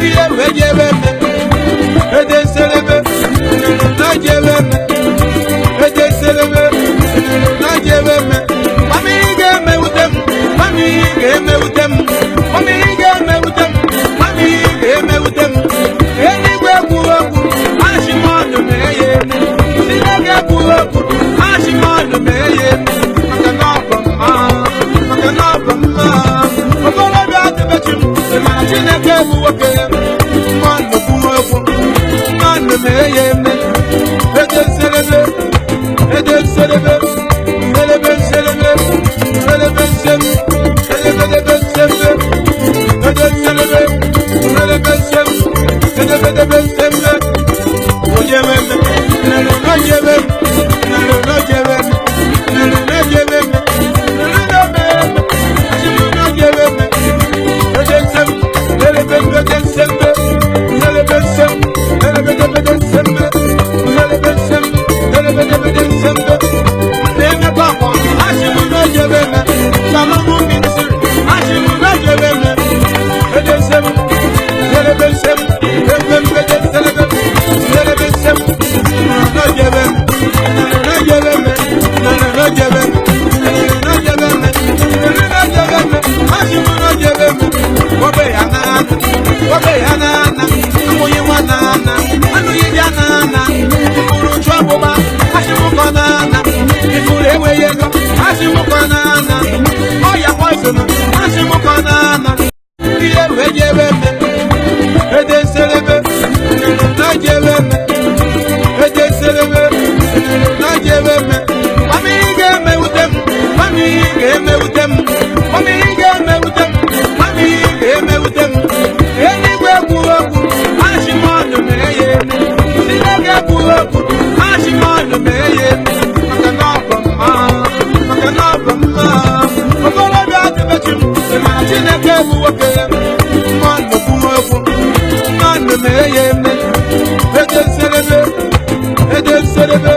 Ihe wee jebe eme. Edeselebe, na-ejebe eme. Edeselebe, na-ejebe eme. Mami ga-emewute m, mami ga-emewute m, mami ga-emewute m, mami ga-emewute m. Eluigwe kwuru okwu, achị m ọnụ mee ya eme. Chineke kwuru okwu, achị m ọnụ mee ya eme. Maka na ọ bụ mma, maka na ọ bụ mma. Okorobịa dịbechi m, ị mara Chineke bụ nwoke. Mmanụ kwuru okwu, mmanụ mee ya eme. Edeselebe, edeselebe, elebe nselebe, elebe nsem, elebedebe nsembe, edeselebe, elebe nsem, edebedebe nsembe. Ojebeme, ojebeme, ojebeme, ojebeme, ojebeme, ojebeme. Edeselebe, na-ejebe eme. Mami ga-emewute m, mami ga-emewute m, mami ga-emewute m, mami ga-emewute m. Eluigwe kwuru okwu, achị m ọnụ mee ya eme. Chineke kwuru okwu, achị m ọnụ mee ya eme. Maka na ọ bụ mma, maka na ọ bụ mma. Okorobịa dịbechi m, ị mara Chineke bụ nwoke. Mmanụ kwuru okwu, mmanụ mee ya eme. Edeselebe, edeselebe.